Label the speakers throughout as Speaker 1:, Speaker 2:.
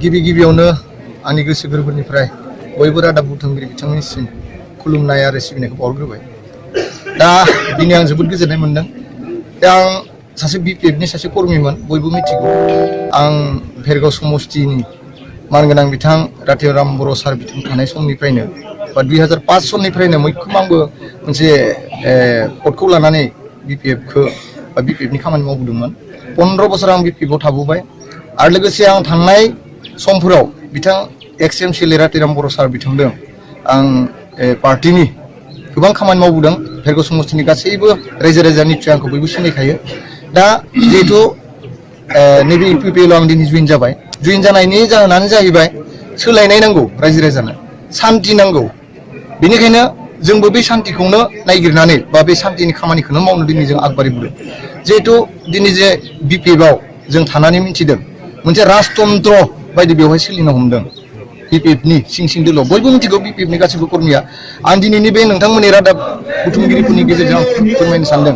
Speaker 1: गिबियावनो आंनि गोसो गोरबोनिफ्राय बयबो रादाब बुथुमगिरि बिथांमोननिसिम खुलुमनाय आरो सिबिनायखौ बावहरग्रोबाय। दा दिनै आं जोबोद गोजोननाय मोनदों। दा आं सासे BPF नि सासे कर्मिमोन, बयबो मिथिगौ। आं भेरगाव समष्टिनि मानगोनां बिथां रातिराम बर' सार बिथां थानाय समनिफ्रायनो बा 2005 सननिफ्रायनो मैखोम आंबो मोनसे पदखौ लानानै BPF नि खामानि मावबोदोंमोन। 15 बोसोर आं BPF आव थाबोबाय आरो लोगोसे आं थांनाय समफोराव बिथां XMCL रातिराम बर' सार बिथांजों आं पार्टिनि गोबां खामानि मावबोदों। भेरगाव समष्टिनि गासैबो रायजो राजानि निफ्राय आंखौ बयबो सिनायखायो। दा जिहेथु नैबे UPPL आव आं दिनै जइन जाबाय। जइन जानायनि जाहोनानो जाहैबाय सोलायनाय नांगौ, रायजो राजानो सान्थि नांगौ। बेनिखायनो जोंबो बे सान्थिखौनो नागिरनानै बा बे सान्थिनि खामानिखौनो मावनो दिनै जों आगबारिबोदों। जिहेथु दिनै जे BPF आव जों थानानै मिथिदों मोनसे राजतन्त्र बायदि बेवहाय सोलिनो हमदों। BPF नि सिं दोलोआव बयबो मिथिगौ BPF नि गासैबो कर्मिया। आं दिनैनि बे नोंथांमोननि रादाब बुथुमगिरिफोरनि गेजेरजों आं फोरमायनो सानदों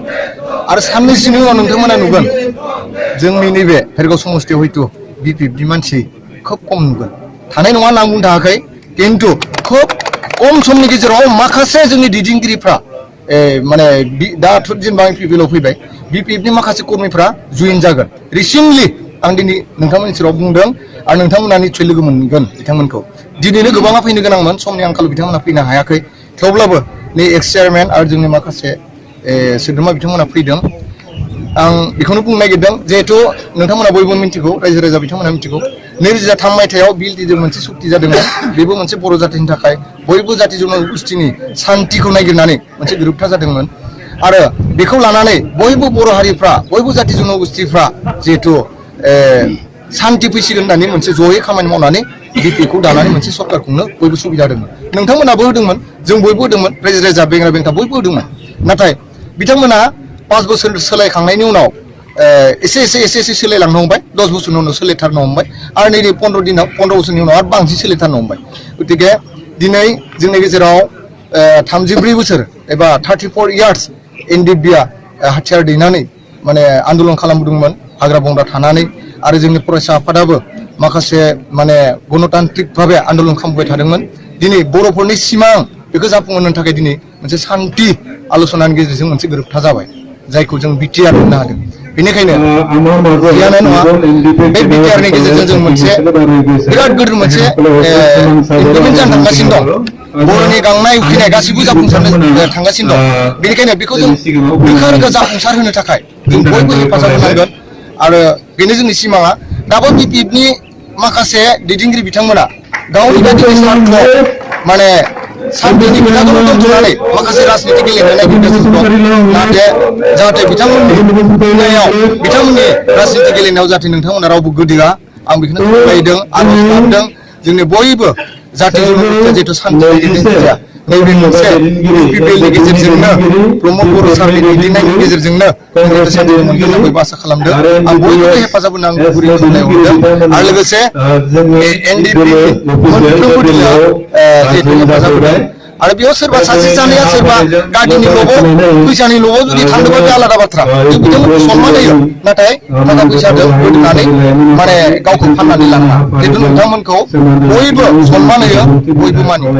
Speaker 1: आरो साननैसोनि उनाव नोंथांमोना नुगोन जोंनि नैबे भेरगाव समष्टियाव हयथ' BPF नि मानसि खोब खम नुगोन। थानाय नङा होनना आं बुंनो थाङाखै, खिन्थु खोब खम समनि गेजेराव माखासे जोंनि दैदेनगिरिफ्रा माने दाथ' जेनेबा आं BPF आव फैबाय, BPF नि माखासे कर्मिफ्रा जइन जागोन। रिसेन्टलि आं दिनै नोंथांमोननि सेराव बुंदों आरो नोंथांमोना निस्सय लोगो मोनगोन बिथांमोनखौ। दिनैनो गोबाङा फैनो गोनांमोन, समनि आंखालाव बिथांमोना फैनो हायाखै। थेवब्लाबो नै एक्स चेयारमेन आरो जोंनि माखासे सोद्रोमा बिथांमोना फैदों। आं बेखौनो बुंनो नागिरदों, जिहेथु नोंथांमोना बयबो मिथिगौ, रायजो राजा बिथांमोना मिथिगौ, 2003 मायथाइयाव बिल टिजों मोनसे सुक्ति जादोंमोन। बेबो मोनसे बर' जाथिनि थाखाय बयबो जाथि जनगोष्ठिनि सान्थिखौ नागिरनानै मोनसे गोरोबथा जादोंमोन आरो बेखौ लानानै बयबो बर' हारिफ्रा, बयबो जाथि जनगोष्ठिफ्रा जिहेथु सान्थि फैसिगोन होननानै मोनसे जयै खामानि मावनानै BPF खौ दानानै मोनसे सरकार खुंनो बयबो सुबिदा होदोंमोन। नोंथांमोनाबो होदोंमोन, जों बयबो होदोंमोन, रायजो राजा बेंग्रा बेंथा बयबो होदोंमोन। नाथाय बिथांमोना 5 बोसोर सोलायखांनायनि उनाव एसे सोलायलांनो हमबाय। 10 बोसोरनि उनाव सोलायथारनो हमबाय आरो नैबे 15 बोसोरनि उनाव आरो बांसिन सोलायथारनो हमबाय। गतिके दिनै जोंनि गेजेराव 34 बोसोर एबा 34 इयार्स NDP आ हाथियार दैनानै माने आन्दलन खालामबोदोंमोन हाग्रा बंग्रा थानानै, आरो जोंनि फरायसा आफादाबो माखासे माने गणतान्त्रिक भाबे आन्दलन खालामबाय थादोंमोन। दिनै बर'फोरनि सिमां बेखौ जाफुंहोनो थाखाय दिनै मोनसे सान्थि आल'सनानि गेजेरजों मोनसे गोरोबथा जाबाय, जायखौ जों BTR होननो हादों। बेनिखायनो गैयानो नङा, बे BTR नि गेजेरजों जों मोनसे बिराद गिदिर मोनसे इमप्लिमेन्ट जानो थांगासिनो दं। बर'नि गांनाय उखैनाय गासिबो जाफुंसारनो थांगासिनो दं। बेनिखायनो बेखौ जों रोखा जाफुंसार होनो थाखाय जों बयबो हेफाजाब होनांगोन आरो बेनो जोंनि सिमाङा। दाबो BPF नि माखासे दैदेनगिरि बिथांमोना गावनि बायदि स्वार्थआव माने सान्थिनि खोथाखौनो दोनथ'नानै माखासे राजनिति गेलेनो नागिरगासिनो दं। जाहाथे बिथांमोननि राजनिति गेलेनायाव जाहाथे नोंथांमोना रावबो गोदोआ, आं बेखौनो खावलायदों, आर'ज गाबदों। जोंनि बयबो जाथि जनगोष्ठिया जिहेतु सान्थिनि दैदेनगिरिया नैबे मोनसे UPPL नि गेजेरजोंनो प्रमद बर' सारनि दैदेननायनि गेजेरजोंनो जों सान्थिखौ मोनगोन होनना बयबो आसा खालामदों। आं बयबो हेफाजाब होनो आं गुरै खावलायहरदों आरो लोगोसे NDP नि मोनफ्रोमबो दिनाव जिहेतु हेफाजाब होदों। आरो बेयाव सोरबा सासे सानैया सोरबा गादिनि ल'आव फैसानि ल'आव जुदि थांदोंबा बे आलादा बाथ्रा, जों बिथांमोनखौ सनमान होयो। नाथाय थाखा फैसाजों होनानै माने गावखौ फाननानै लानाङा। जिहेतु नोंथांमोनखौ बयबो सनमान होयो, बयबो मानियो।